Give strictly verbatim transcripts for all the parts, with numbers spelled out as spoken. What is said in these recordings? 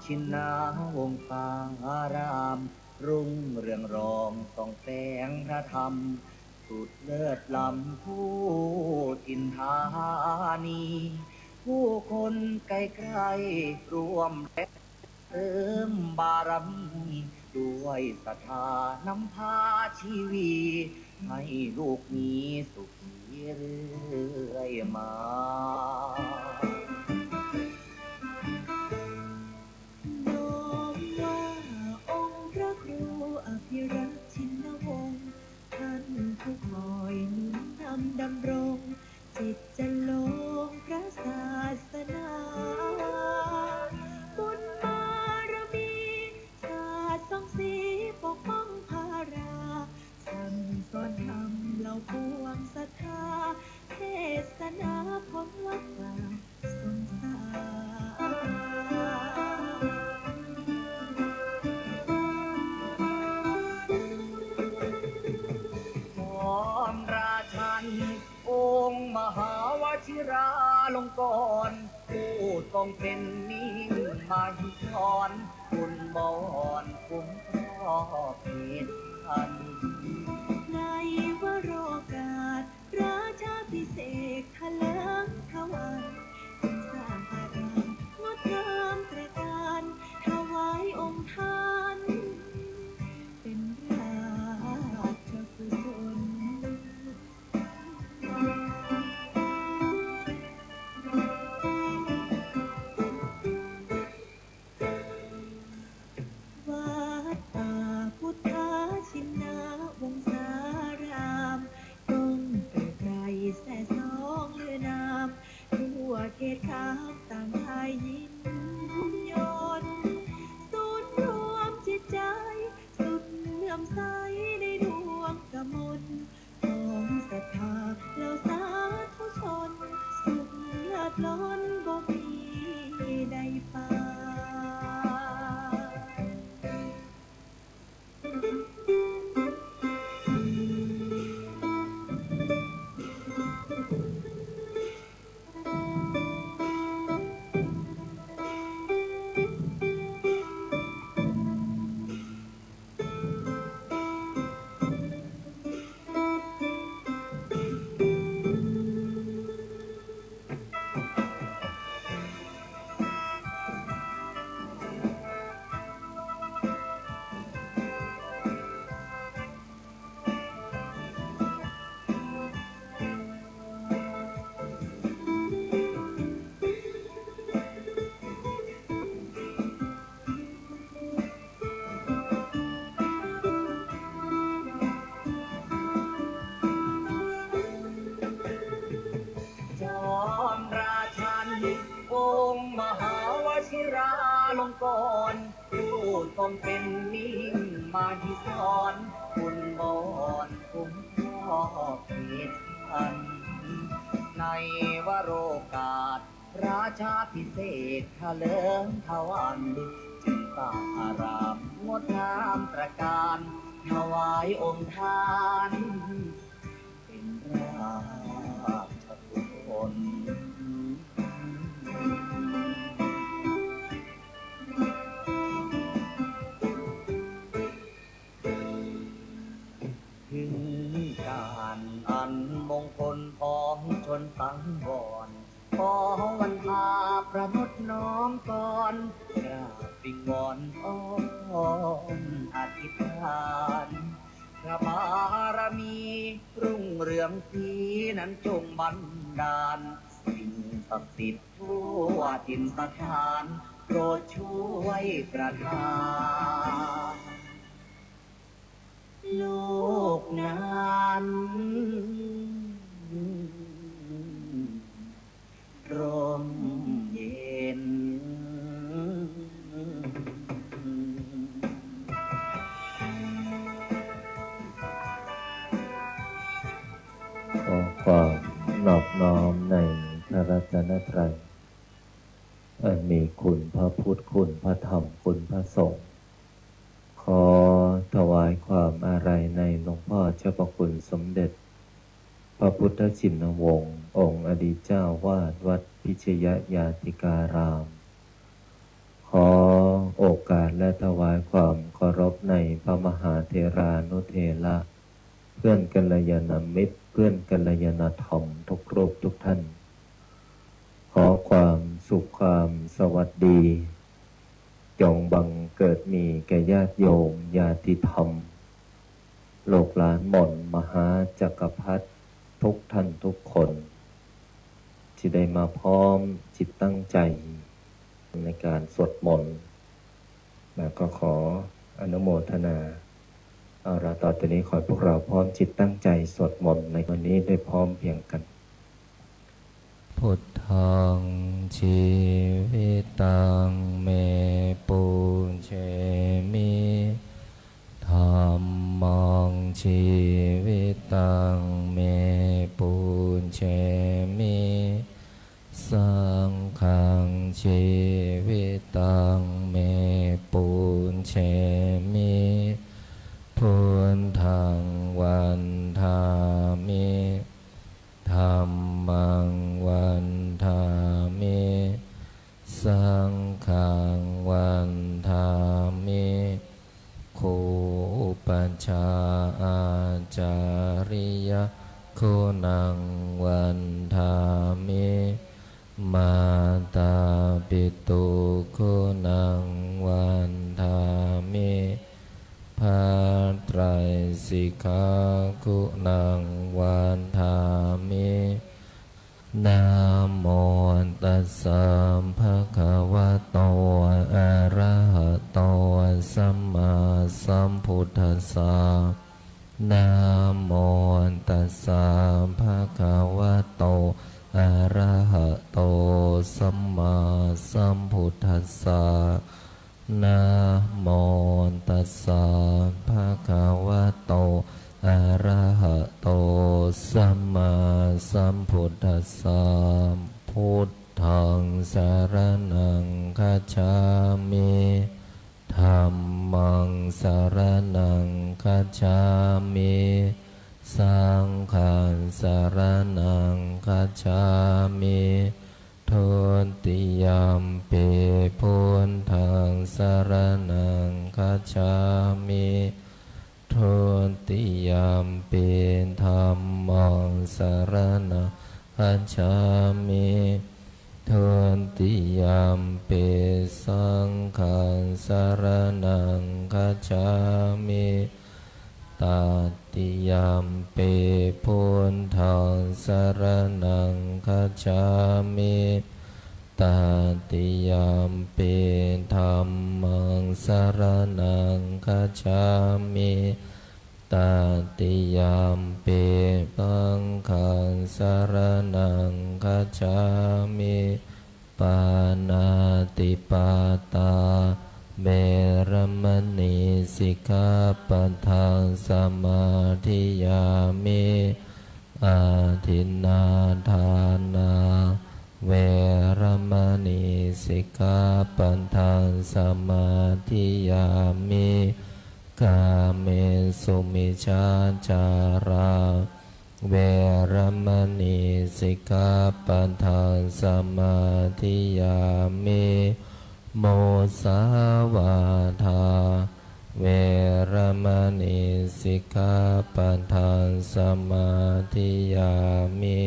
ชินนาวงศาราม รุ่งเรืองรองส่องแสงพระธรรม สุดเลิศล้ำผู้ถิ่นธานี ผู้คนไกลๆร่วมแรงเสริมบารมี ด้วยศรัทธานำพาชีวี ให้ลูกมีสุขีเรื่อยมา น้อมว่าองค์พระครูอภิรักษ์ชินวงศ์ ท่านผู้คอยหนุนนำดำรง จิตจะลงพระศาสนา บุญบารมี สาดส่องสีปกป้องพารา สั่งสอนธรรมเหล่าปวงศรัทธา เทศนาพ้นวัฏฏะสงสาร พร้อมราชัน องค์มหาวชิราลงกรณ์ ผู้ทรงเป็นมิ่งมหิธร บุญบอนคุ้มครอบเหตุพัน ในวโรกาส ราชาภิเษกถลิงทวาร สร้างอารามงดงามตระการ ถวายองค์ท่าน เป็นราชกุศล วัดป่าพุทธชินนาวงศาราม ก้องเกริกไกรแซ่ซ้องลือนาม ทั่วเขตคามต่างพายินยนต์ ศูนย์รวมจิตใจ สุดเลื่อมใสในดวงกมล ของศรัทธาเหล่าสาธุชน สุขเลิศล้นบ่มีใดปาน จอมราชัน องค์มหาวชิราลงกรณ์ ผู้ทรงเป็นมิ่งมหิธร บุญบอนคุ้มครอบเหตุพัน ในวโรกาส ราชาภิเษกถลิงทวาร จึงสร้างอารามงดงามตระการ ถวายองค์ท่าน เป็นราชกุศล ถึงการอันมงคลพ้องชนสังวร ขอวันพาประนดน้อมกร กราบวิงวอนอ้อนอธิษฐาน พระบารมีรุ่งเรืองศรีนั้นจงบันดาล สิ่งศักดิ์สิทธิ์ทั่วถิ่นสถาน โปรดช่วยประทาน ลูกนั้นร่มเย็น ขอความนอบน้อมในพระรัตนตรัย อันมีคุณพระพุทธ คุณพระธรรม คุณพระสงฆ์ ขอถวายความอาลัยในหลวงพ่อเจ้าพระคุณสมเด็จ พระพุทธชินวงศ์ องค์อดีตเจ้าวาดวัดพิชยญาติการาม ขอ ในพระมหาเถรานุเถระ เพื่อนกัลยาณมิตร เพื่อนกัลยาณธรรมทุกรูปทุกท่าน ขอความสุขความสวัสดี จงบังเกิดมีแก่ญาติโยมญาติธรรม ลูกหลานหม่อนมหาจักรพรรดิทุกท่านทุกคน ที่ได้มาพร้อมจิตตั้งใจในการสวดมนต์ นะ ก็ขออนุโมทนา เอาละ ต่อจากนี้ขอให้พวกเราพร้อมจิตตั้งใจสวดมนต์ในวันนี้ด้วยพร้อมเพรียงกัน Buddhaṃ jīvitaṃ me pūjemi. Dhammaṃ jīvitaṃ me pūjemi. Saṅghaṃ jīvitaṃ me pūjemi. Buddhaṃ vandāmi. Dhammaṃ vandāmi. Saṅghaṃ vandāmi. Gu upajjhā ācariya guṇaṃ vandāmi. Mātāpitu guṇaṃ vandāmi. Bhātraisikha guṇaṃ vandāmi. Namo tassa bhagavato arahato sammāsambuddhassa. Namo tassa bhagavato arahato sammāsambuddhassa. Namo tassa bhagavato arahato sammāsambuddhassa. Buddhaṃ saraṇaṃ gacchāmi. Dhammaṃ saraṇaṃ gacchāmi. Saṅghaṃ saraṇaṃ gacchāmi. Dutiyampi buddhaṃ saraṇaṃ gacchāmi. Dutiyampi dhammaṃ saraṇaṃ gacchāmi. Dutiyampi saṅghaṃ saraṇaṃ gacchāmi. Tatiyampi buddhaṃ saraṇaṃ gacchāmi. Tatiyampi dhammaṃ saraṇaṃ gacchāmi. Tatiyampi saṅghaṃ saraṇaṃ gacchāmi. Pāṇātipātā veramaṇī sikkhāpadaṃ samādiyāmi. Adinnādānā veramaṇī sikkhāpadaṃ samādiyāmi. Kāmesu micchācārā veramaṇī sikkhāpadaṃ samādiyāmi. Musāvādā veramaṇī sikkhāpadaṃ samādiyāmi.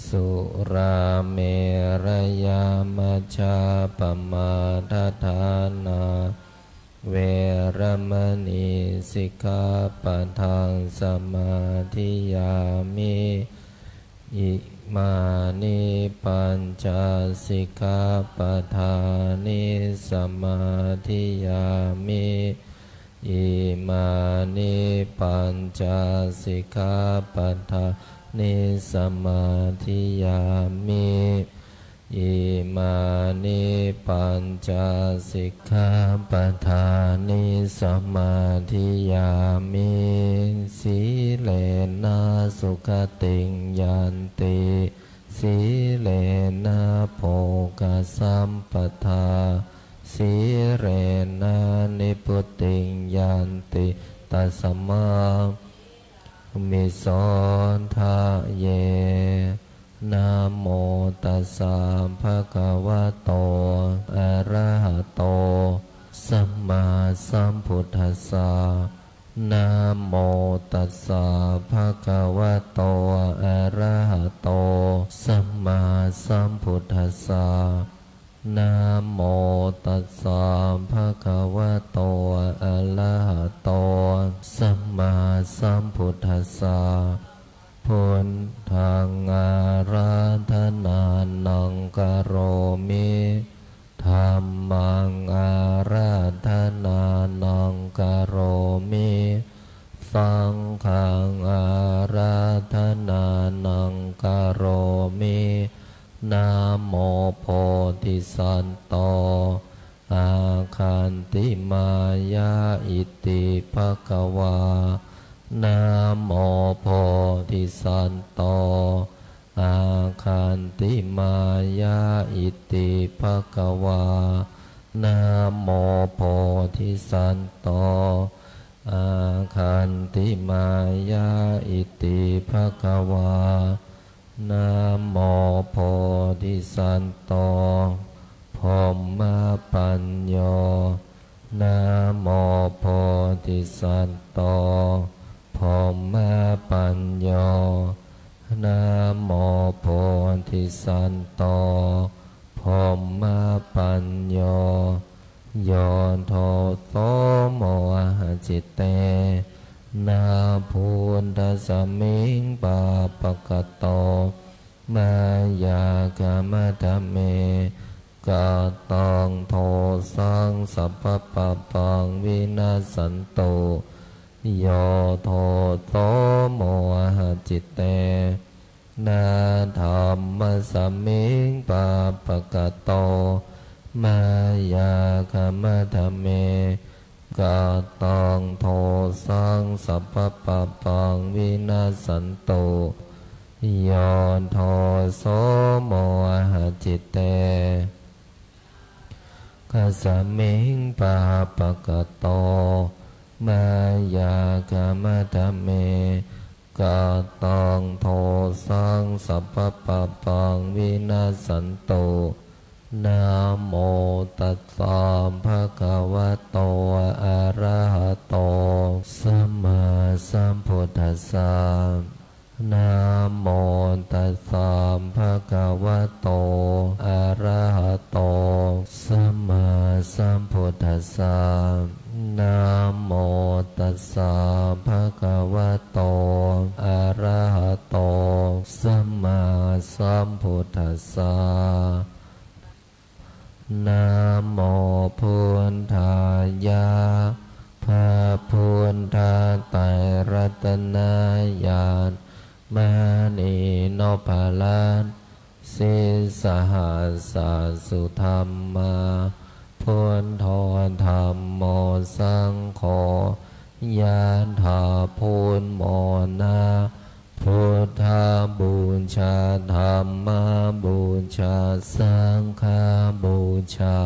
Surāmerayamajjapamādaṭṭhānā veramaṇī sikkhāpadaṃ samādiyāmi. Imāni pañca sikkhāpadāni samādiyāmi. Imāni pañca sikkhāpadāni samādiyāmi. Imāni pañca sikkhāpadāni samādiyāmi. Sīlena sugatiṃ yanti, sīlena bhogasampadā, sīlena nibbutiṃ yanti, tasmā sīlaṃ visodhaye. Namo tassa bhagavato arahato sammā sambuddhassa. Namo tassa bhagavato arahato sammāsambuddhassa. Namo tassa bhagavato arahato sammāsambuddhassa. Buddhaṃ ārādhanānaṃ karomi. Dhammaṃ ārādhanānaṃ karomi. Saṅghaṃ ārādhanānaṃ karomi. Namo bodhisatto āgantimāya iti bhagavā. Namo bodhisatto āgantimāya iti bhagavā. Namo bodhisatto āgantimāya iti bhagavā. Namo bodhisatto brahmapañño. Namo bodhisatto brahmapañño. Namo bodhisatto brahmapañño. Yo doso mohacitena buddhasmiṃ pāpakato mayā khamatha me kataṃ dosaṃ sabbapāpaṃ vinassantu. Yo doso mohacitena dhammasmiṃ pāpakato mayā khamatha me kataṃ dosaṃ sabbapāpaṃ vinassantu. Yo doso mohacitena smiṃ pāpakato mayā khamatha me kataṃ dosaṃ sabbapāpaṃ vinassantu. Namo tassa bhagavato arahato sammāsambuddhassa. Namo tassa bhagavato arahato sammāsambuddhassa. Namo tassa bhagavato arahato sammāsambuddhassa. Namo buddhāya. พระพุทธไตรรัตนญาณ มณีนพรัตน์ sīsahassa sudhammā, buddho dhammo saṅgho, ยะถา พุทโธ นะ พุทธบูชา ธัมมบูชา สังฆบูชา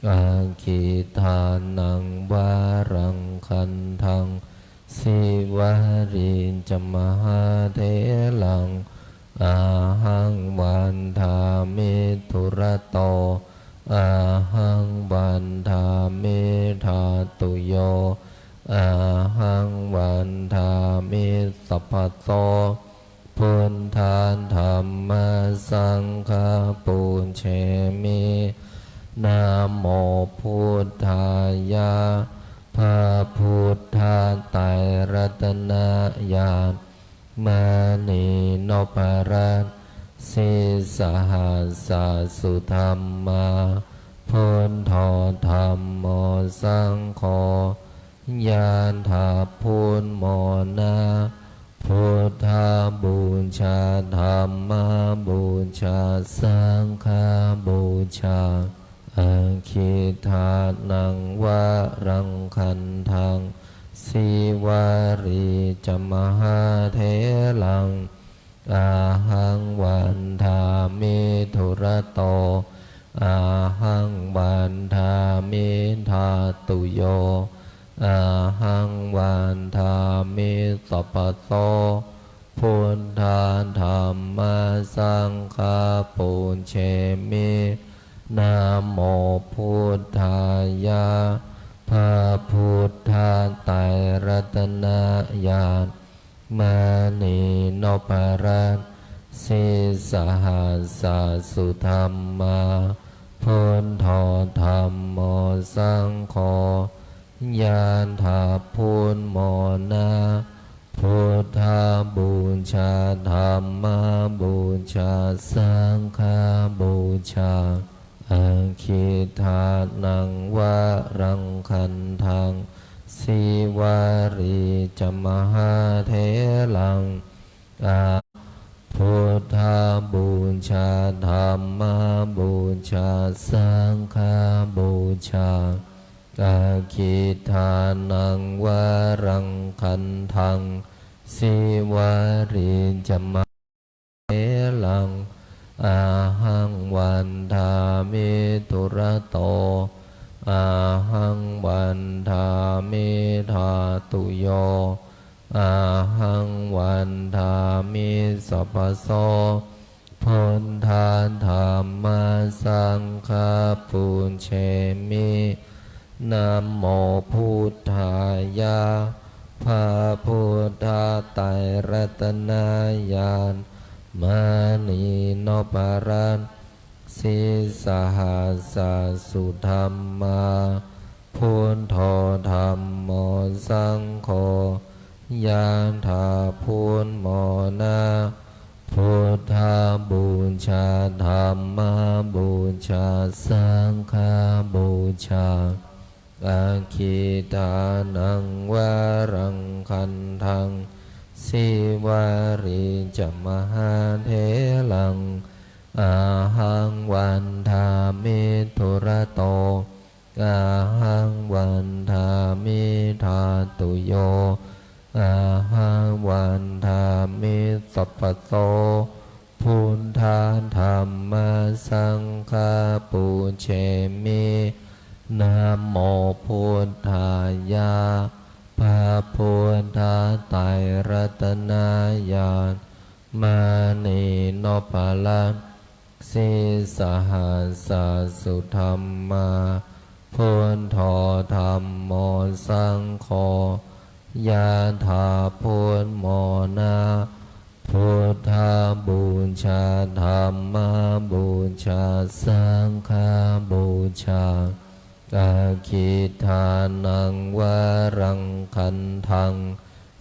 Aggidānaṃ varaṃ gandhaṃ, Sīvalī ca mahātheraṃ, ahaṃ vandāmi dūrato, ahaṃ vandāmi dhātuyo, ahaṃ vandāmi sabbaso. Buddha dhamma saṅgha pūjemi. Namo buddhāya. พระพุทธไตรรัตนญาณ มณีนพรัตน์ sīsahassa sudhammā, buddho dhammo saṅgho, ยะถา พุทโธ นะ พุทธบูชา ธัมมบูชา สังฆบูชา Aggidānaṃ varaṃ gandhaṃ, Sīvalī ca mahātheraṃ, ahaṃ vandāmi dūrato, ahaṃ vandāmi dhātuyo, ahaṃ vandāmi sabbaso. Buddha dhamma saṅgha pūjemi. Namo buddhāya. พ Pāpūtha tairatana yān mani nopparat sisahassa sudhammā. Buddho dhammo saṅgho yātha pūmona. Buddha pūjā dhamma pūjā saṅgha pūjā. Aggīdānaṃ varaṃ gandhaṃ sīvalī ca mahātheraṃ. A Buddha pūjā dhamma pūjā saṅgha pūjā. Aggīdānaṃ varaṃ gandhaṃ sīvalī ca mahātheraṃ. Ahaṃ vandāmi durato. Ahaṃ vandāmi dhātuyo. Ahaṃ vandāmi sabbaso. Buddha dhamma saṅgha pūjemi. Namo buddhāya. พระพุทธไตรตนญาณ มณีนพรัตน์ sisahassa sudhammā. Buddho dhammo saṅgho yātha pūmona. Buddha pūjā dhamma pūjā saṅgha pūjā. Aggīdānaṃ varaṃ gandhaṃ sīvalī ca mahātheraṃ. Ahaṃ vandāmi durato. Ahaṃ vandāmi dhātuyo. Ahaṃ vandāmi sabbaso. Buddha dhamma saṅgha pūjemi. Namo buddhāya. พระพุทธไตรรัตนญาณ มณีนพรัตน์ sisahassa sudhammā. Buddho dhammo saṅgho yātha pūmona. Buddha pūjā dhamma pūjā saṅgha pūjā. Aggīdānaṃ varaṃ gandhaṃ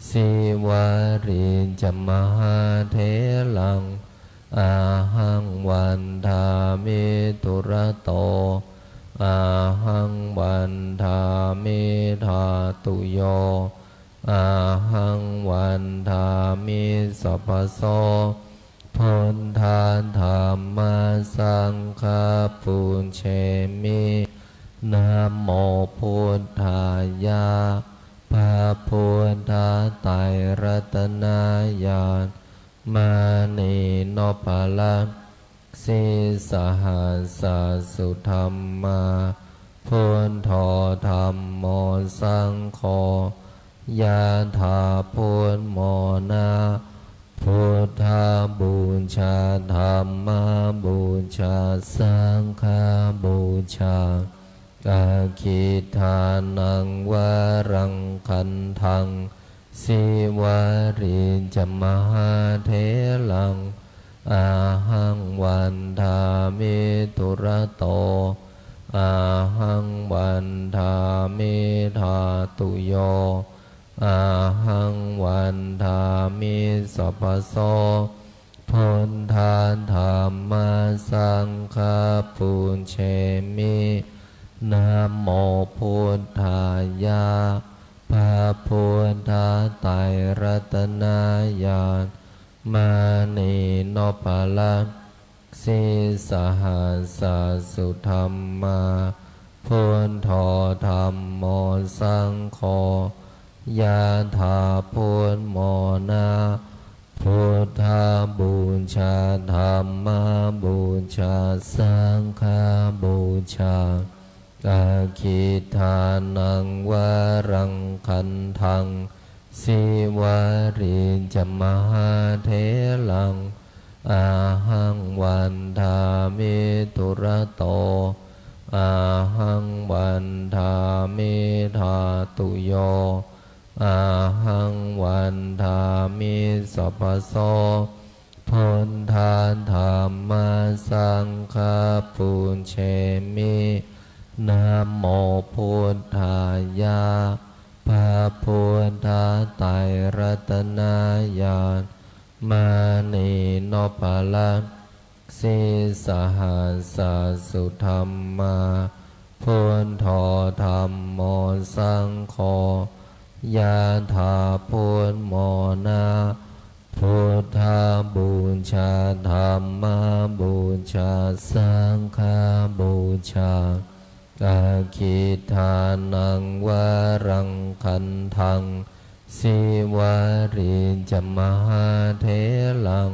sīvalī ca mahātheraṃ. Ahaṃ vandāmi durato. Ahaṃ vandāmi dhātuyo. Ahaṃ vandāmi sabbaso. Buddha dhamma saṅgha pūjemi. Namo buddhāya. พระพุทธไตรรัตนญาณ มณีนพรัตน์ sisahassa sudhammā. Buddho dhammo saṅgho yātha pūmona. Buddha pūjā dhamma pūjā saṅgha pūjā. Aggīdānaṃ varaṃ gandhaṃ sīvalī ca mahātheraṃ. Ahaṃ vandāmi durato. Ahaṃ vandāmi dhātuyo. Ahaṃ vandāmi sabbaso. Buddha dhamma saṅgha pūjemi. Namo buddhāya. พระพุทธไตรรัตนญาณ มณีนพรัตน์ sisahassa sudhammā. Buddho dhammo saṅgho yātha pūmona. Buddha pūjā dhamma pūjā saṅgha pūjā. Aggīdānaṃ varaṃ gandhaṃ sīvalī ca mahātheraṃ. Ahaṃ vandāmi durato. ahaṃ vandāmi dhātuyo, ahaṃ vandāmi sabbaso. Buddha dhamma saṅgha pūjemi. Namo buddhāya. พระพุทธไตรรัตนญาณ มณีนพรัตน์ sīsahassa-sudhammā, buddho dhammo saṅgho, yathā buddhamona. Buddhapūjā, dhammapūjā, saṅghapūjā. Aggidānaṃ varaṃ gandhaṃ, Sīvalī ca mahātheraṃ,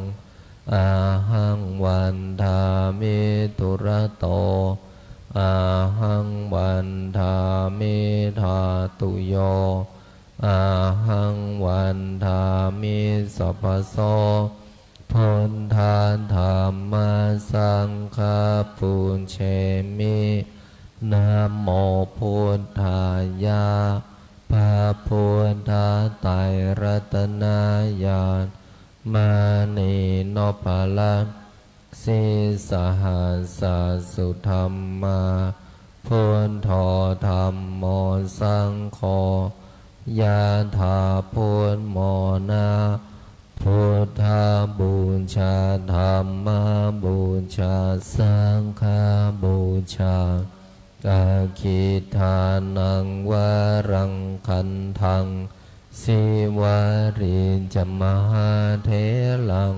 ahaṃ vandāmi dūrato, ahaṃ vandāmi dhātuyo, ahaṃ vandāmi sabbaso. Buddha dhamma saṅgha pūjemi. Namo buddhāya. พระพุทธไตรรัตนญาณ มณีนพรัตน์ sīsahassa-sudhammā, buddho dhammo saṅgho, yathā buddhamona. Buddhapūjā, dhammapūjā, saṅghapūjā. Aggidānaṃ varaṃ gandhaṃ, Sīvalī ca mahātheraṃ,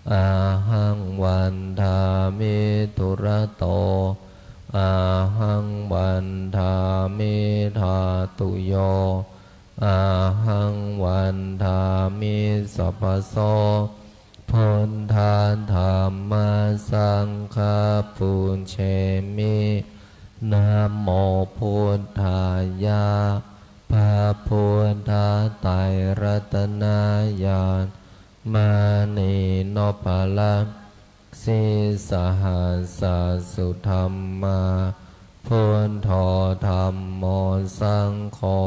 ahaṃ vandāmi dūrato, ahaṃ vandāmi dhātuyo, ahaṃ vandāmi sabbaso. Buddha dhamma saṅgha pūjemi. Namo buddhāya. พระพุทธไตรรัตนญาณ มณีนพรัตน์ sīsahassa-sudhammā, buddho dhammo saṅgho,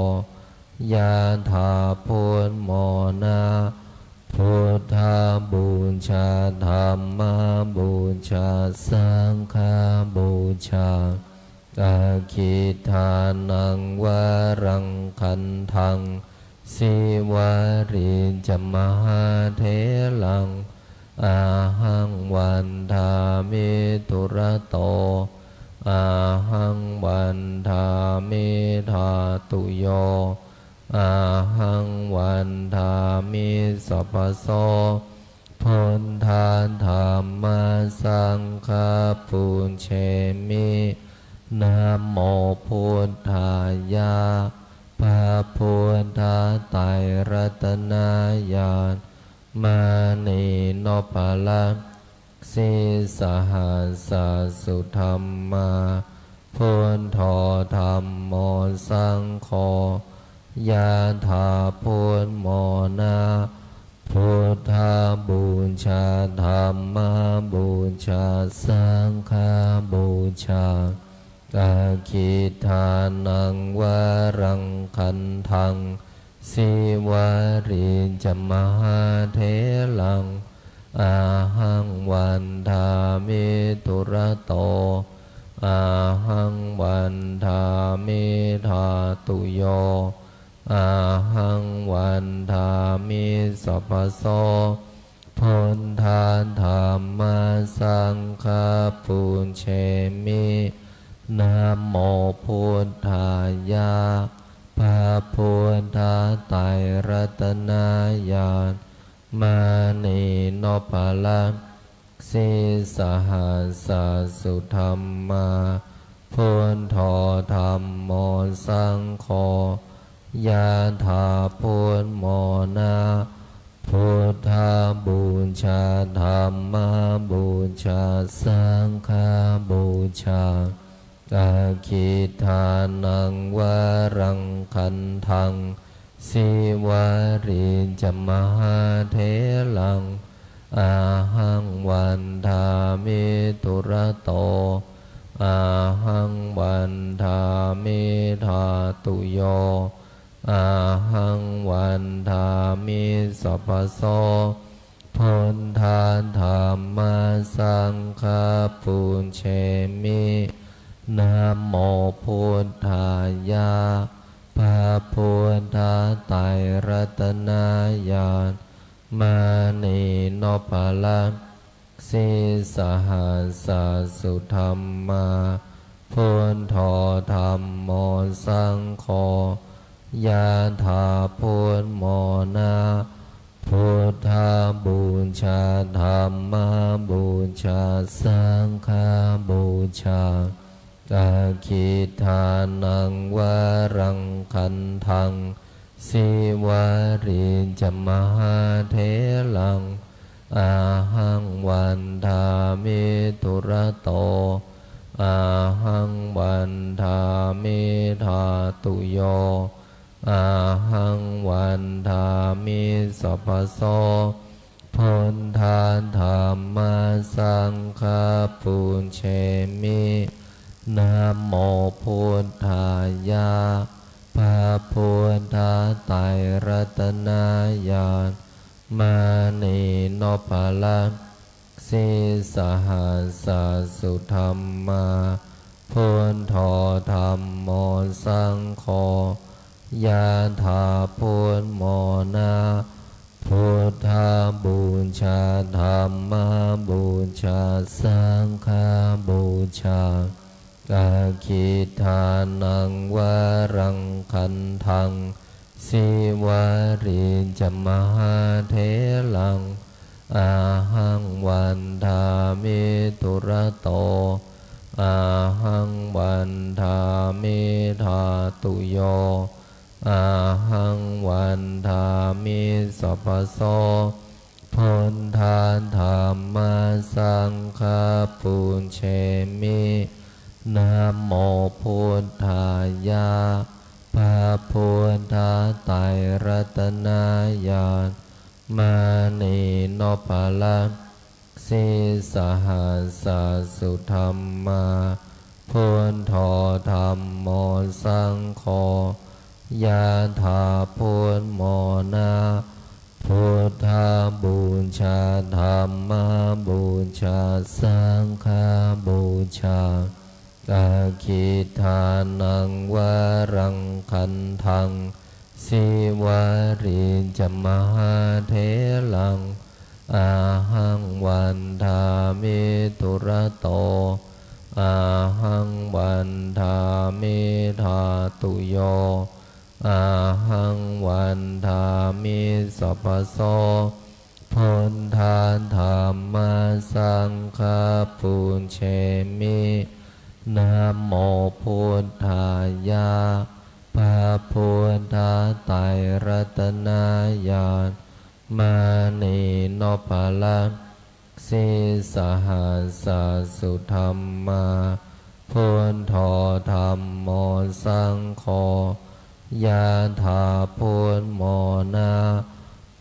yathā buddhamona. Buddhapūjā, dhammapūjā, saṅghapūjā. Aggidānaṃ varaṃ gandhaṃ, Sīvalī ca mahātheraṃ, ahaṃ vandāmi dūrato, ahaṃ vandāmi dhātuyo, ahaṃ vandāmi sabbaso. Buddha dhamma saṅgha pūjemi. Namo buddhāya. พระพุทธไตรรัตนญาณ มณีนพรัตน์ sīsahassa-sudhammā, buddho dhammo saṅgho, yathā buddhamona. Buddhapūjā, dhammapūjā, saṅghapūjā. Aggidānaṃ varaṃ gandhaṃ, Sīvalī ca mahātheraṃ, ahaṃ vandāmi dūrato, ahaṃ vandāmi dhātuyo, ahaṃ vandāmi sabbaso. Buddha dhamma saṅgha pūjemi. Namo buddhāya. พระพุทธไตรรัตนญาณ มณีนพรัตน์ sīsahassa-sudhammā, buddho dhammo saṅgho, yathā buddhamona. Buddhapūjā, dhammapūjā, saṅghapūjā. Aggidānaṃ varaṃ gandhaṃ, Sīvalī ca mahātheraṃ, ahaṃ vandāmi dūrato, ahaṃ vandāmi dhātuyo, ahaṃ vandāmi sabbaso. Buddha dhamma saṅgha pūjemi. Namo buddhāya. พระพุทธไตรรัตนญาณ มณีนพรัตน์ sīsahassa-sudhammā, buddho dhammo saṅgho, yathā buddhamona. Buddhapūjā, dhammapūjā, saṅghapūjā. Aggidānaṃ varaṃ gandhaṃ, Sīvalī ca mahātheraṃ, ahaṃ vandāmi dūrato, ahaṃ vandāmi dhātuyo, ahaṃ vandāmi sabbaso. Buddha dhamma saṅgha pūjemi. Namo buddhāya. พระพุทธไตรรัตนญาณ มณีนพรัตน์ sīsahassa-sudhammā, buddho dhammo saṅgho, yathā buddhamona. Buddhapūjā, dhammapūjā, saṅghapūjā. Aggidānaṃ varaṃ gandhaṃ, Sīvalī ca mahātheraṃ, ahaṃ vandāmi dūrato, ahaṃ vandāmi dhātuyo, ahaṃ vandāmi sabbaso. Buddha dhamma saṅgha pūjemi. Namo buddhāya. พระพุทธไตรรัตนญาณ มณีนพรัตน์ sīsahassa-sudhammā, buddho dhammo saṅgho, yathā buddhamona. Buddhapūjā, dhammapūjā, saṅghapūjā. Aggidānaṃ varaṃ gandhaṃ, Sīvalī ca mahātheraṃ, ahaṃ vandāmi dūrato, ahaṃ vandāmi dhātuyo, ahaṃ vandāmi sabbaso. Buddha dhamma saṅgha pūjemi. Namo buddhāya. พระพุทธไตรรัตนญาณ มณีนพรัตน์ sīsahassa-sudhammā, buddho dhammo saṅgho, yathā buddhamona.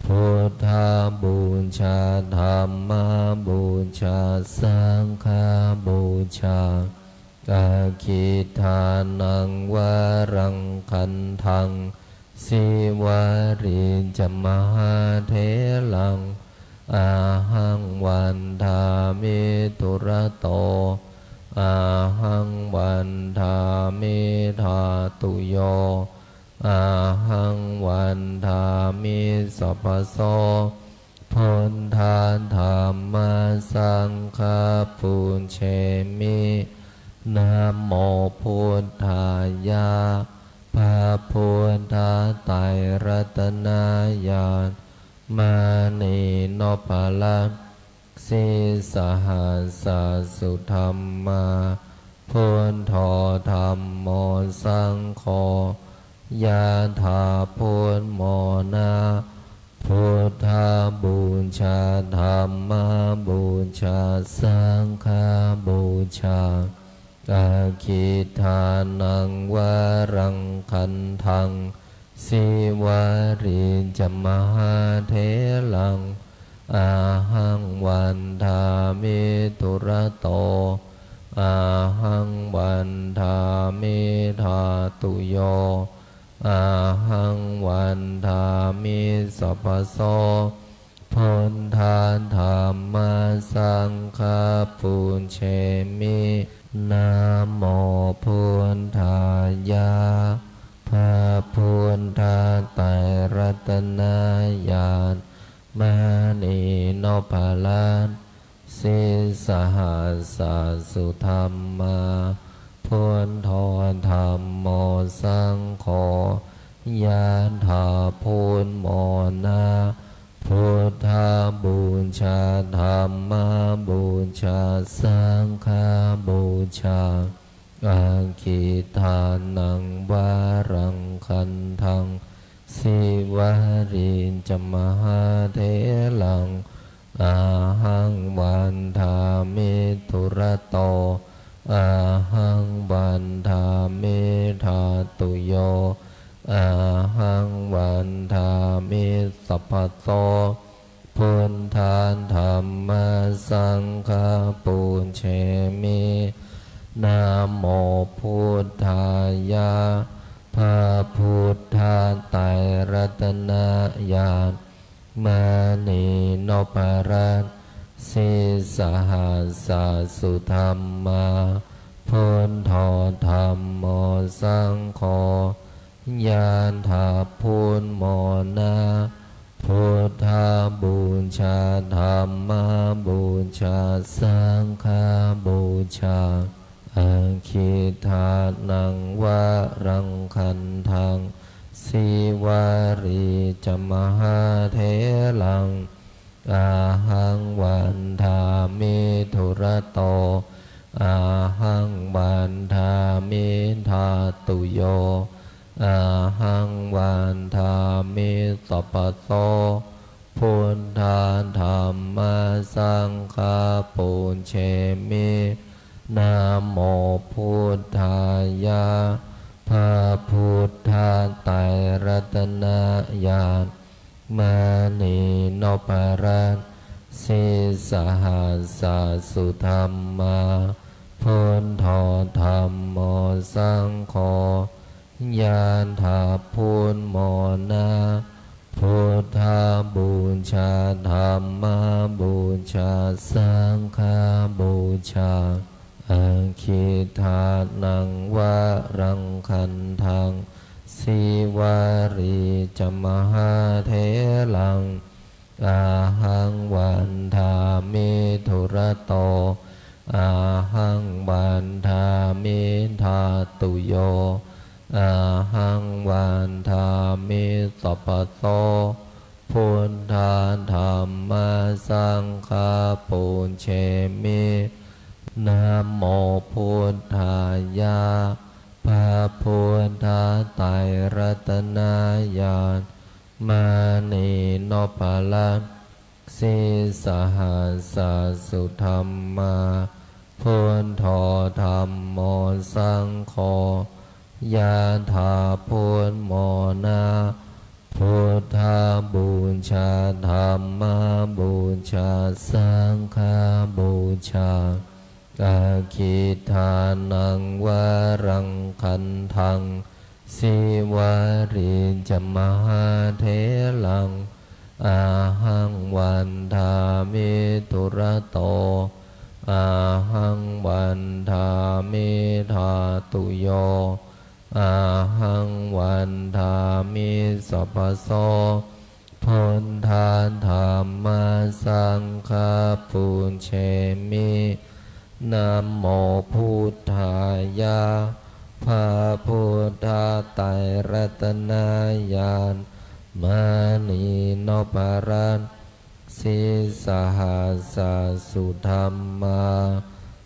Buddhapūjā, dhammapūjā, saṅghapūjā. Aggidānaṃ varaṃ gandhaṃ, Sīvalī ca mahātheraṃ, ahaṃ vandāmi dūrato, ahaṃ vandāmi dhātuyo, ahaṃ vandāmi sabbaso. Buddha dhamma saṅgha pūjemi. Namo buddhāya. พระพุททธไตรรัตนญาณ มณีนพรัตน์ sīsahassa-sudhammā, buddho dhammo saṅgho, yathā buddhamona. Buddhapūjā, dhammapūjā, saṅghapūjā. Aggidānaṃ varaṃ gandhaṃ, Sīvalī ca mahātheraṃ, ahaṃ vandāmi dūrato, ahaṃ vandāmi dhātuyo, ahaṃ vandāmi sabbaso. Buddha dhamma saṅgha pūjemi. Namo buddhāya. พระพุทธไตรรัตนญาณ มณีนพรัตน์ sīsahassa sudhammā, buddho dhammo saṅgho, ญาณถา พุทโธ มรณะ Buddhabūjā, Dhammabūjā, Saṅghabūjā. Aggidānaṃ varaṃ gandhaṃ, Sīvalī ca mahātheraṃ, ahaṃ vandāmi dūrato, ahaṃ vandāmi dhātuyo, ahaṃ vandāmi sabbaso. Buddha dhamma saṅgha pūjemi. Namo buddhāya. พระพุทธไตรรัตนญาณ มณีนพรัตน์ sīsahassa sudhammā, buddho dhammo saṅgho, ญาณถา พุทโธ มรณะ Buddhabūjā, Dhammabūjā, Saṅghabūjā. Aggidānaṃ varaṃ gandhaṃ, Sīvalī ca mahātheraṃ, ahaṃ vandāmi dūrato, ahaṃ vandāmi dhātuyo, ahaṃ vandāmi sabbaso. Buddha dhamma saṅgha pūjemi. Namo buddhāya. พระพุทธไตรรัตนญาณ มณีนพรัตน์ sīsahassa sudhammā, buddho dhammo saṅgho, ญาณถา พุทโธ มรณะ Buddhabūjā, Dhammabūjā, Saṅghabūjā. Aggidānaṃ varaṃ gandhaṃ, Sīvalī ca mahātheraṃ, ahaṃ vandāmi dūrato, ahaṃ vandāmi dhātuyo, ahaṃ vandāmi sabbaso. Buddha dhamma saṅgha pūjemi. Namo buddhāya. พระพุทธไตรรัตนญาณ มณีนพรัตน์ sīsahassa sudhammā, buddho dhammo saṅgho, ญาณถา พุทโธ มรณะ Buddhabūjā, Dhammabūjā, Saṅghabūjā. Aggidānaṃ varaṃ gandhaṃ, Sīvalī ca mahātheraṃ, ahaṃ vandāmi dūrato, ahaṃ vandāmi dhātuyo, ahaṃ vandāmi sabbaso. Buddha dhamma saṅgha pūjemi. Namo buddhāya. พระพุทธไตรรัตนญาณ มณีนพรัตน์ sīsahassa sudhammā,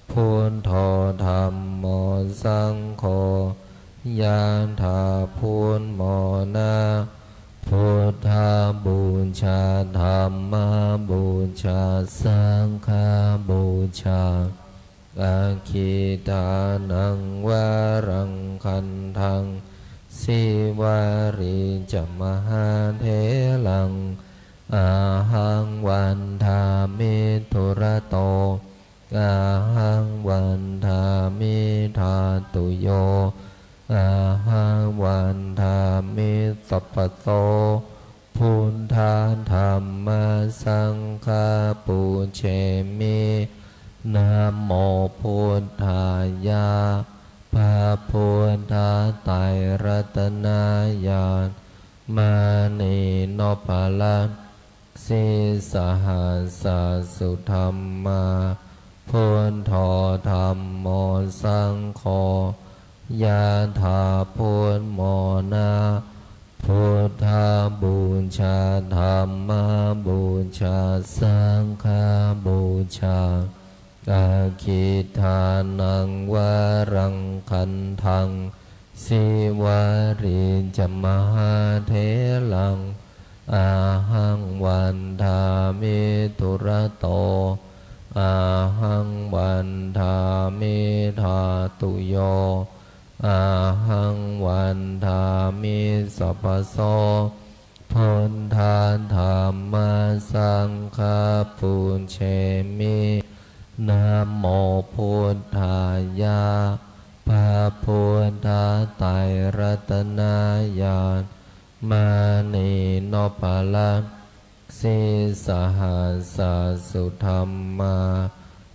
buddho dhammo saṅgho, ญาณถา พุทโธ มรณะ Buddhabūjā, Dhammabūjā, Saṅghabūjā. Aggidānaṃ varaṃ gandhaṃ, Sīvalī ca mahātheraṃ, ahaṃ vandāmi dūrato, ahaṃ vandāmi dhātuyo, ahaṃ vandāmi sabbaso. Buddha dhamma saṅgha pūjemi. Namo buddhāya. พระพุทธไตรรัตนญาณ มณีนพรัตน์ sīsahassa sudhammā. Buddho dhammo saṅgho, yathā buddhamona. Buddhapūjā dhammapūjā saṅghapūjā. Aggidānaṃ varaṃ gandhaṃ, sīvalī ca mahātheraṃ, ahaṃ vandāmi dūrato. Ahaṃ vandāmi dhātuyo, ahaṃ vandāmi sabbaso. Buddha dhamma saṅgha pūjemi. Namo buddhāya. พระพุทธไตรรัตนญาณ มณีนพรัตน์ sīsahassa sudhammā.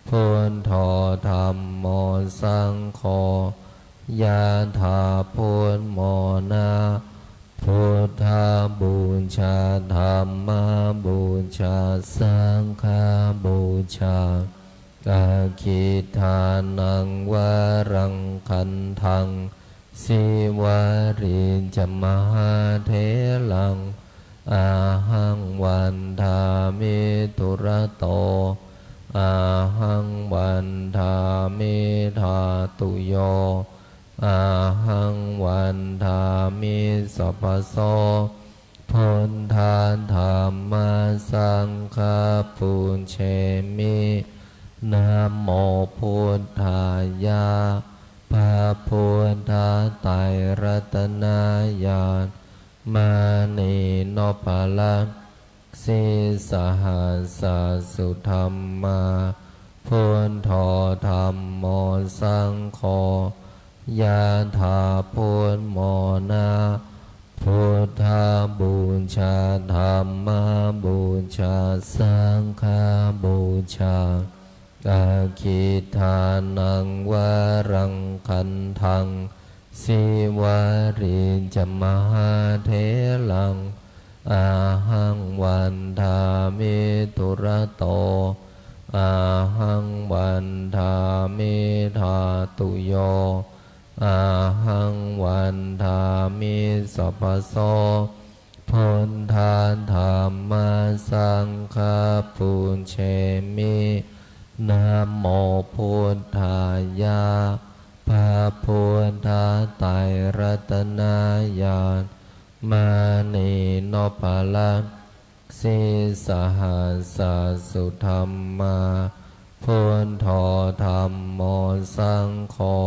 Buddho dhammo saṅgho, yathā buddhamona. Buddhapūjā dhammapūjā saṅghapūjā. Aggidānaṃ varaṃ gandhaṃ, sīvalī ca mahātheraṃ, ahaṃ vandāmi dūrato. Ahaṃ vandāmi dhātuyo, ahaṃ vandāmi sabbaso. Buddha dhamma saṅgha pūjemi. Namo buddhāya. พระพุทธไตรรัตนญาณ มณีนพรัตน์ sīsahassa sudhammā. Buddho dhammo saṅgho, yathā buddhamona. Buddhapūjā dhammapūjā saṅghapūjā. Aggidānaṃ varaṃ gandhaṃ, sīvalī ca mahātheraṃ, ahaṃ vandāmi dūrato. Ahaṃ vandāmi dhātuyo, ahaṃ vandāmi sabbaso. Buddha dhamma saṅgha pūjemi. Namo buddhāya. พระพุทธไตรรัตนญาณ มณีนพรัตน์ sīsahassa sudhammā. Buddho dhammo saṅgho,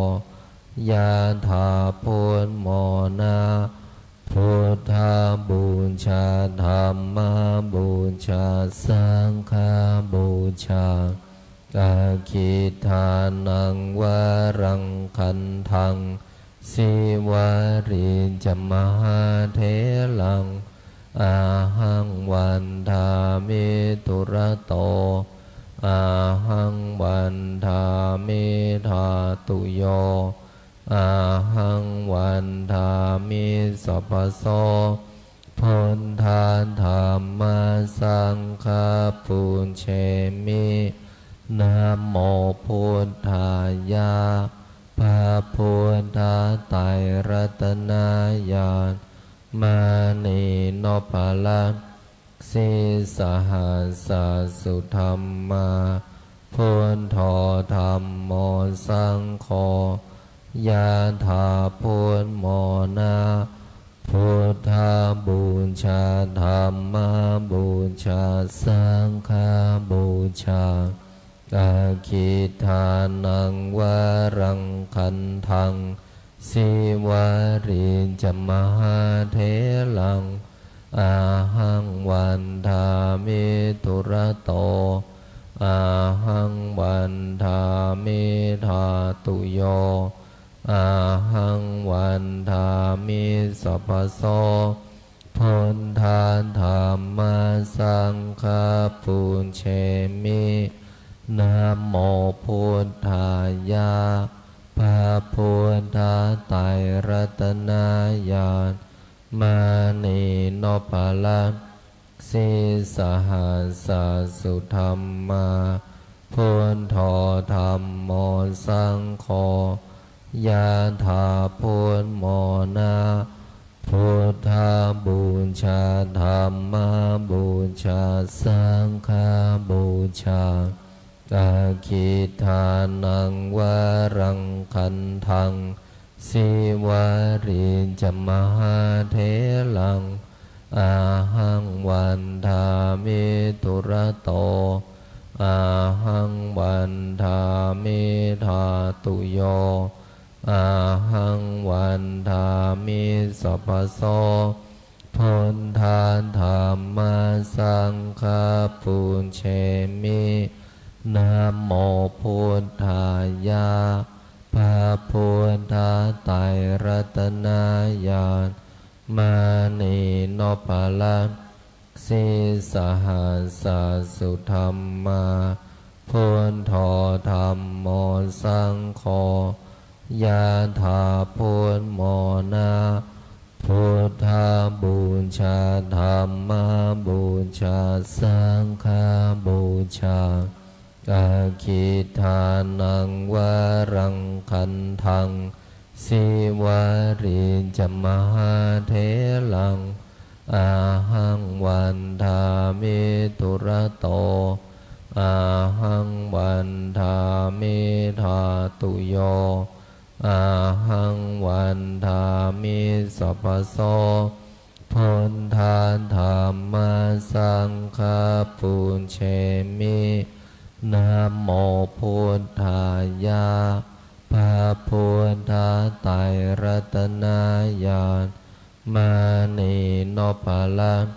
yathā buddhamona. Buddhapūjā dhammapūjā saṅghapūjā. Aggidānaṃ varaṃ gandhaṃ, sīvalī ca mahātheraṃ, ahaṃ vandāmi dūrato. Ahaṃ vandāmi dhātuyo, ahaṃ vandāmi sabbaso. Buddha dhamma saṅgha pūjemi. Namo buddhāya. พระพุทธไตรรัตนญาณ มณีนพรัตน์ sīsahassa sudhammā. Buddho dhammo saṅgho, yathā buddhamona. Buddhapūjā dhammapūjā saṅghapūjā. Aggidānaṃ varaṃ gandhaṃ, sīvalī ca mahātheraṃ, ahaṃ vandāmi dūrato. ahaṃ vandāmi dhātuyo, ahaṃ vandāmi sabbaso. Buddha dhamma saṅgha pūjemi. Namo buddhāya. พระพุทธไตรรัตนญาณ มณีนพรัตน์ sīsahassa sudhammā, buddho dhammo saṅgho, yathā buddhamona. Buddhapūjā, dhammapūjā, saṅghapūjā. Aggidānaṃ varaṃ gandhaṃ, Sīvalī ca mahātheraṃ, ahaṃ vandāmi dūrato, ahaṃ vandāmi dhātuyo, ahaṃ vandāmi sabbaso. Buddha dhamma saṅgha pūjemi. Namo buddhāya. พระพุทธไตรรัตนญาณ มณีนพรัตน์ sīsahassa sudhammā, buddho dhammo saṅgho, yathā buddhamona. Buddhapūjā, dhammapūjā, saṅghapūjā. Aggidānaṃ varaṃ gandhaṃ, Sīvalī ca mahātheraṃ, ahaṃ vandāmi dūrato, ahaṃ vandāmi dhātuyo, ahaṃ vandāmi sabbaso. Buddha dhamma saṅgha pūjemi. Namo buddhāya. พระพุทธไตรรัตนญาณ มณีนพรัตน์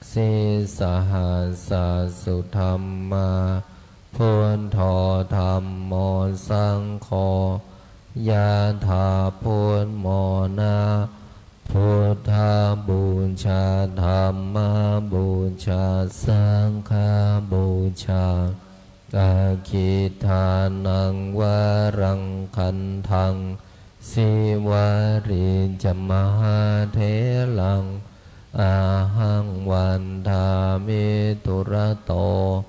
sīsahassa sudhammā, buddho dhammo saṅgho, yathā buddhamona. Buddhapūjā, dhammapūjā, saṅghapūjā. Aggidānaṃ varaṃ gandhaṃ, Sīvalī ca mahātheraṃ, ahaṃ vandāmi dūrato,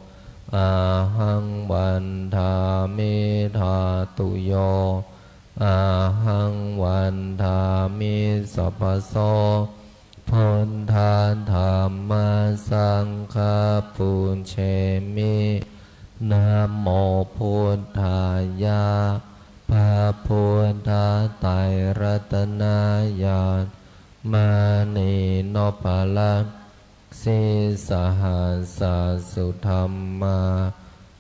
ahaṃ vandāmi dhātuyo, ahaṃ vandāmi sabbaso. Buddha dhamma saṅgha pūjemi. Namo buddhāya. พระพุทธไตรรัตนญาณ มณีนพรัตน์ sīsahassa sudhammā,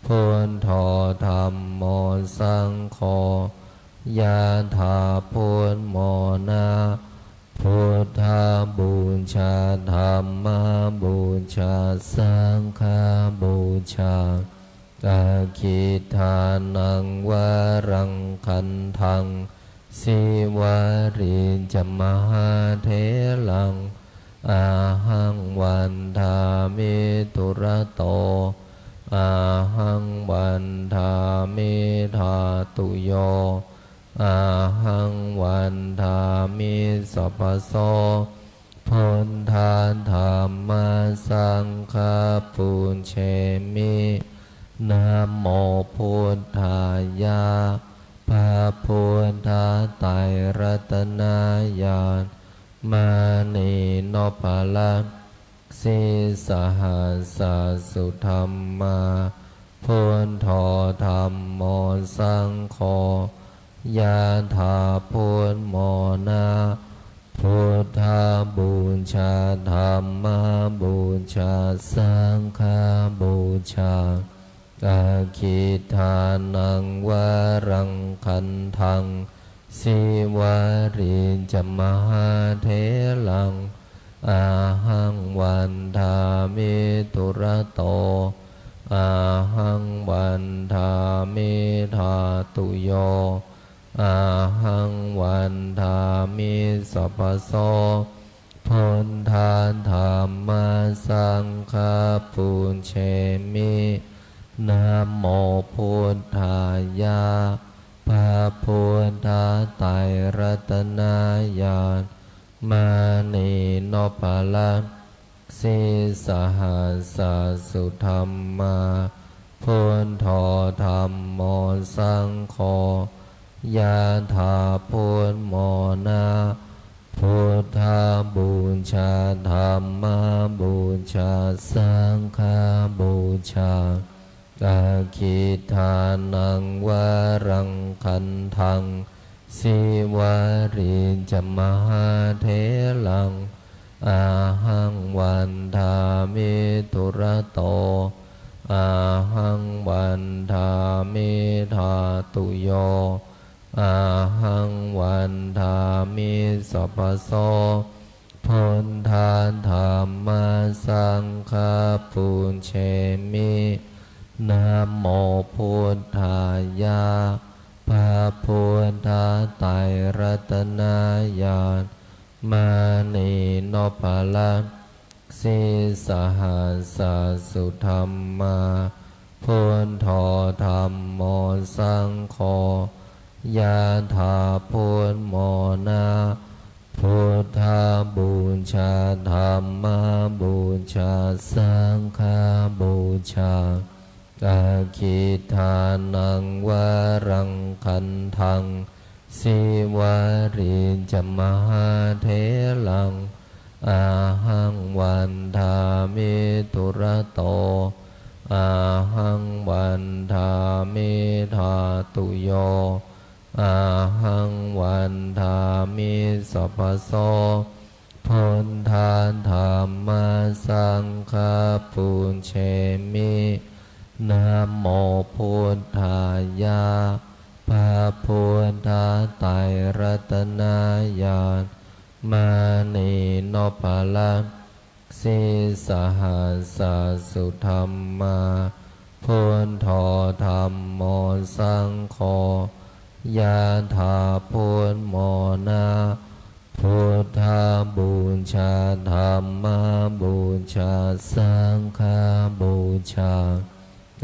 buddho dhammo saṅgho, yathā buddhamona. Buddhapūjā, dhammapūjā, saṅghapūjā. Aggidānaṃ varaṃ gandhaṃ, Sīvalī ca mahātheraṃ, ahaṃ vandāmi dūrato, ahaṃ vandāmi dhātuyo, ahaṃ vandāmi sabbaso. Buddha dhamma saṅgha pūjemi. Namo buddhāya. พระพุทธไตรรัตนญาณ มณีนพรัตน์ sīsahassa sudhammā, buddho dhammo saṅgho, yathā buddhamona. Buddhapūjā, dhammapūjā, saṅghapūjā. Aggidānaṃ varaṃ gandhaṃ, Sīvalī ca mahātheraṃ, ahaṃ vandāmi dūrato, ahaṃ vandāmi dhātuyo, ahaṃ vandāmi sabbaso. Buddha dhamma saṅgha pūjemi. Namo buddhāya. พระพุทธไตรรัตนญาณ มณีนพรัตน์ sīsahassa-sudhammā, buddho dhammo saṅgho, ยะถา พุทโธ นะ buddhapūjā, dhammapūjā, saṅghapūjā. Aggidānaṃ varaṃ gandhaṃ, Sīvalī ca mahātheraṃ, ahaṃ vandāmi dūrato, ahaṃ vandāmi dhātuyo, ahaṃ vandāmi sabbaso. Buddha dhamma saṅgha pūjemi. Namo buddhāya. พระพุทธไตรรัตนญาณ มณีนพรัตน์ sīsahassa-sudhammā, buddho dhammo saṅgho, ยะถา พุทโธ นะ buddhapūjā, dhammapūjā, saṅghapūjā. Aggidānaṃ varaṃ gandhaṃ, Sīvalī ca mahātheraṃ, ahaṃ vandāmi dūrato, ahaṃ vandāmi dhātuyo, ahaṃ vandāmi sabbaso. Buddha dhamma saṅgha pūjemi. Namo buddhāya. พระพุทธไตรรัตนญาณ มณีนพรัตน์ sīsahassa-sudhammā, buddho dhammo saṅgho, ยะถา พุทโธ นะ buddhapūjā, dhammapūjā, saṅghapūjā.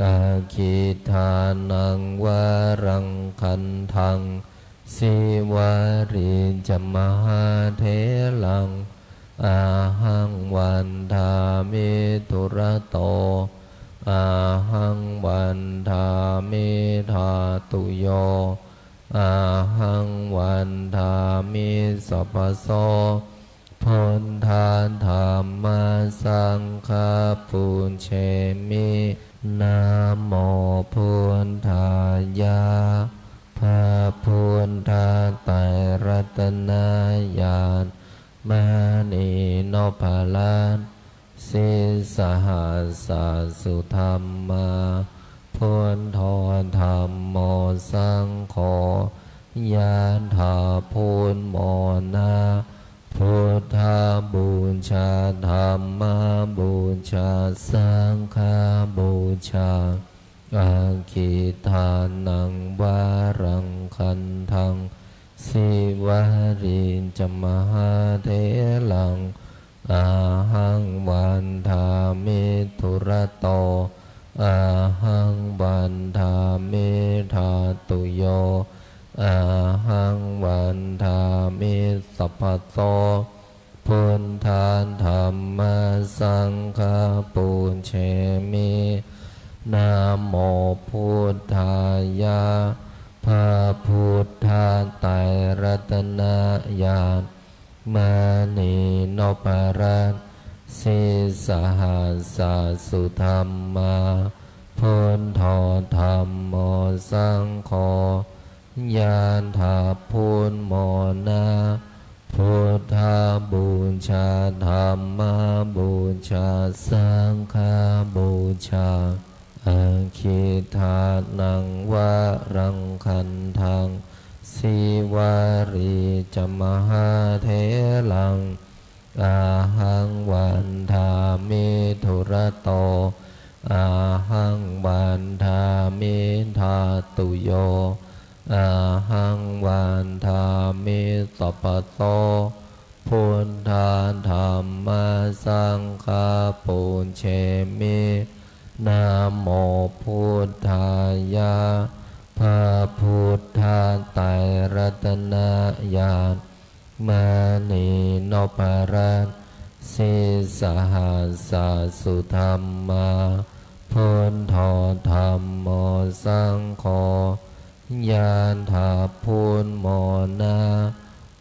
Aggidānaṃ varaṃ gandhaṃ, Sīvalī ca mahātheraṃ, ahaṃ vandāmi dūrato, ahaṃ vandāmi dhātuyo, ahaṃ vandāmi sabbaso. Buddha dhamma saṅgha pūjemi. Namo buddhāya. พระพุทธไตรรัตนญาณ มณีนพรัตน์ sīsahassa-sudhammā, buddho dhammo saṅgho, ยะถา พุทโธ นะ buddhapūjā, dhammapūjā, saṅghapūjā. Aggidānaṃ varaṃ gandhaṃ, Sīvalī ca mahātheraṃ, ahaṃ vandāmi dūrato, ahaṃ vandāmi dhātuyo, ahaṃ vandāmi sabbaso. Buddha dhamma saṅgha pūjemi. Namo buddhāya. พระพุทธไตรรัตนญาณ มณีนพรัตน์ sīsahassa-sudhammā, buddho dhammo saṅgho, ยะถา พุทโธ นะ buddhapūjā, dhammapūjā, saṅghapūjā. Aggidānaṃ varaṃ gandhaṃ, Sīvalī ca mahātheraṃ, ahaṃ vandāmi dūrato, ahaṃ nopparat sīsahassa sudhammā. Buddho dhammo saṅgho yathā buddhamona.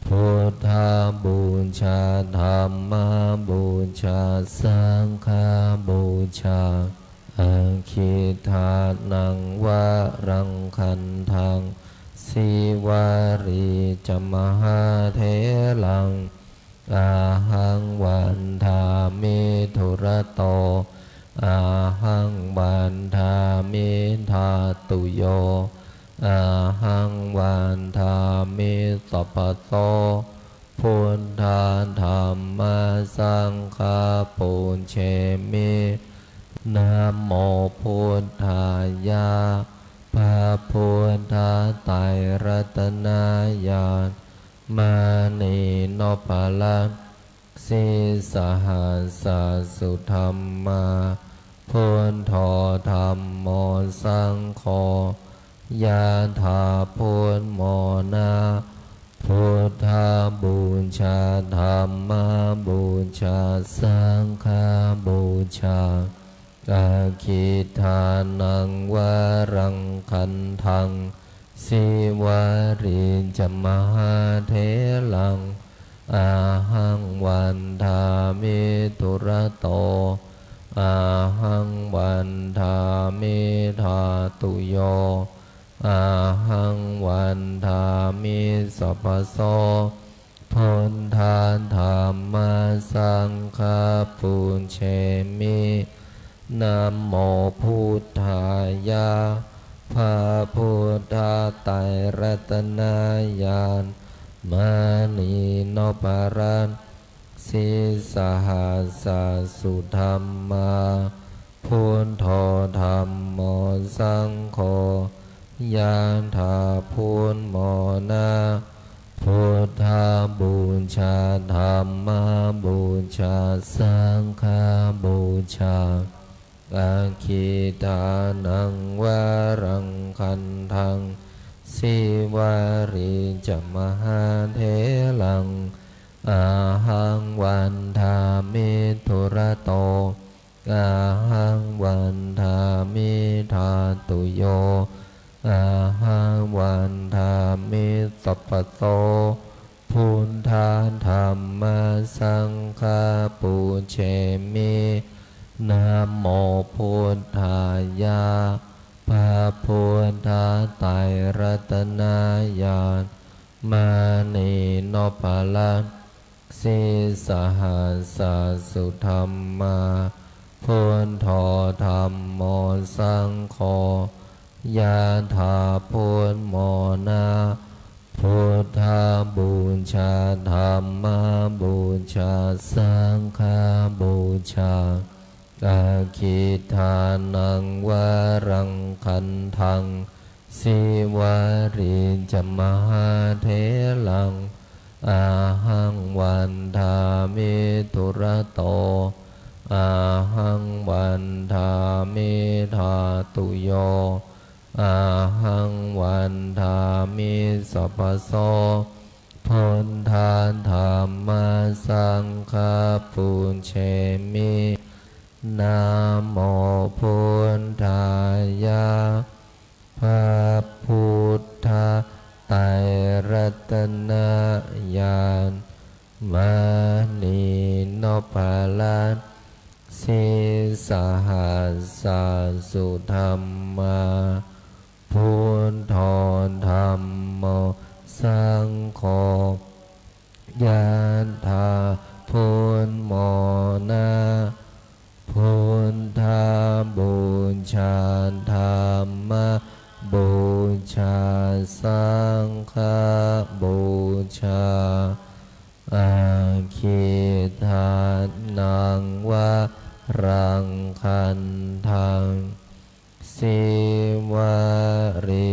Buddhapūjā dhammapūjā saṅghapūjā. Aggidānaṃ varaṃ gandhaṃ sīvalī ca mahātheraṃ. Ahaṃ vandāmi dūrato, ahaṃ vandāmi dhātuyo, ahaṃ vandāmi sabbaso. Buddha dhamma saṅgha pūjemi. Namo buddhāya. พระพุทธไตรรัตนญาณ มณีนพรัตน์ sīsahassa sudhammā. Buddho dhammo saṅgho yathā buddhamona. Buddhapūjā dhammapūjā saṅghapūjā. Aggidānaṃ varaṃ gandhaṃ sīvalī ca mahātheraṃ. Ahaṃ vandāmi dūrato, ahaṃ vandāmi dhātuyo, ahaṃ vandāmi sabbaso. Buddha dhamma saṅgha pūjemi. Namo buddhāya. พระพุทธไตรรัตนญาณ มณีนพรัตน์ sīsahassa sudhammā. Buddho dhammo saṅgho yathā buddhamona. Buddhapūjā dhammapūjā saṅghapūjā. Aggidānaṃ varaṃ gandhaṃ sīvalī ca mahātheraṃ. Ahaṃ vandāmi dūrato, ahaṃ vandāmi dhātuyo, ahaṃ vandāmi sabbaso. Buddha dhamma saṅgha pūjemi. Namo buddhāya. พระพุทธไตรรัตนญาณ มณีนพรัตน์ sīsahassa sudhammā. Buddho dhammo saṅgho yathā buddhamona. Buddhapūjā dhammapūjā saṅghapūjā. Aggidānaṃ varaṃ gandhaṃ sīvalī ca mahātheraṃ. Ahaṃ vandāmi dūrato, ahaṃ vandāmi dhātuyo, ahaṃ vandāmi sabbaso. Buddha dhamma saṅgha pūjemi. Namo buddhāya. พระพุทธไตรรัตนญาณ มณีนพรัตน์ sīsahassa sudhammā. Buddho dhammo saṅgho yathā buddhamona. Buddhapūjā dhammapūjā saṅghapūjā. Aggidānaṃ varaṃ gandhaṃ sīvalī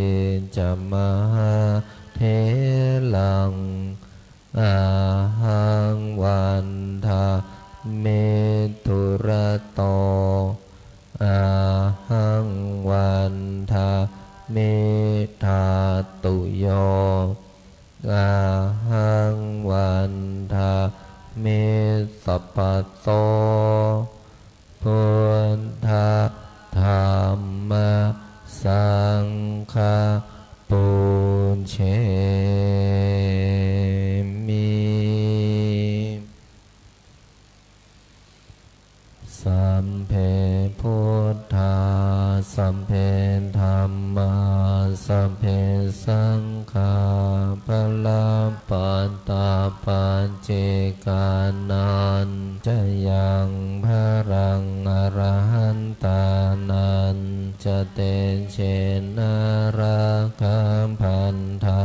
ca mahātheraṃ. Ahaṃ vandāmi dūrato, ahaṃ vandāmi dhātuyo, ahaṃ vandāmi Issappaso buddha dhamma saṅgha pūjemi. Sabbe buddhā, sabbe dhammā, sabbe saṅghā balappattā paccekānañca yaṃ balaṃ arahantānañca tejena rakkhābandhā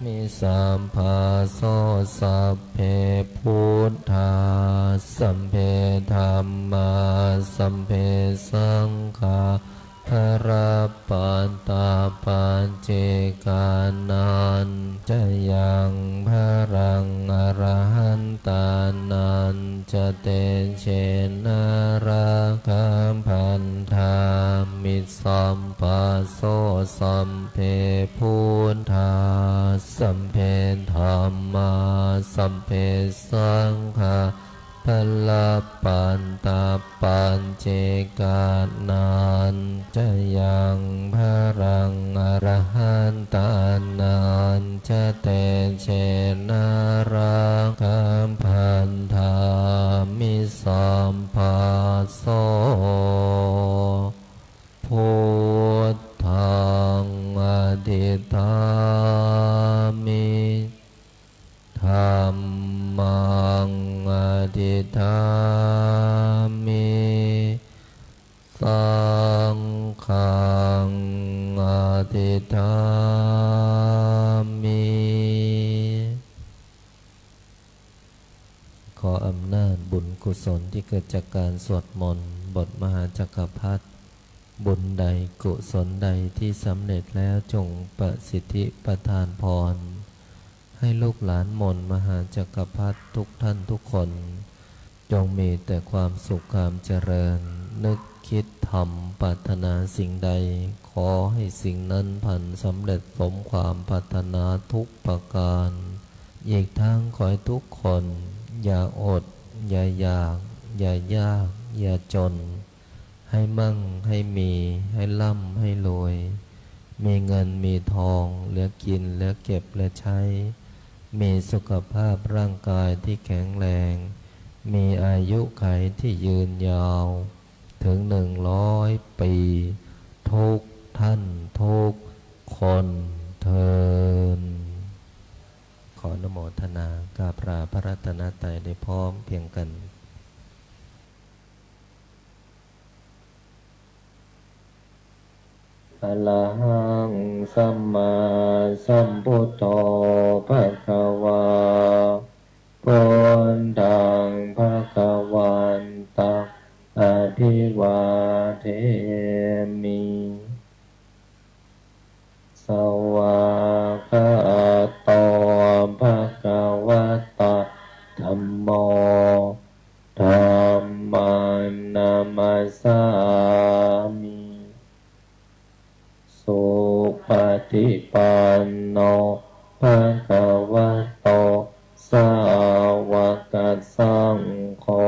mi sabbaso. Sabbe buddhā, sabbe dhammā, sabbe saṅghā balappattā paccekānañca yaṃ balaṃ arahantānañca tejena rakkhābandhā mi sabbaso. Sabbe buddhā, sabbe dhammā, sabbe saṅghā balappattā paccekānañca yaṃ balaṃ arahantānañca tejena rakkhābandhā mi sabbaso. Buddhaṃ adhiṭṭhāmi, dhammaṃ adhiṭṭhāmi, saṅghaṃ adhiṭṭhāmi. ขออำนาจบุญกุศลที่เกิดจากการสวดมนต์บทมหาจักรพรรดิ บุญใดกุศลใดที่สำเร็จแล้วจงประสิทธิประทานพร ให้ลูกหลานมนต์มหาจักรพรรดิทุกท่านทุกคน จงมีแต่ความสุขความเจริญ นึกคิดทำปรารถนาสิ่งใด ขอให้สิ่งนั้นพันสำเร็จสมความปรารถนาทุกประการ อีกทั้งขอให้ทุกคน อย่าอด อย่าอยาก อย่ายาก อย่าจน ให้มั่ง ให้มี ให้ร่ำ ให้รวย มีเงินมีทอง เหลือกิน เหลือเก็บ เหลือใช้ มีสุขภาพร่างกายที่แข็งแรง มีอายุขัยที่ยืนยาว ถึงหนึ่งร้อยปี ทุกท่านทุกคนเทอญ ขออนุโมทนากราบลาพระรัตนตรัยได้พร้อมเพียงกัน Arahaṃ sammāsambuddho bhagavā, buddhaṃ bhagavantaṃ abhivādemi. Svākkhāto bhagavatā dhammo, dhammaṃ namassāmi. Supaṭipanno bhagavato sāvakasaṅgho,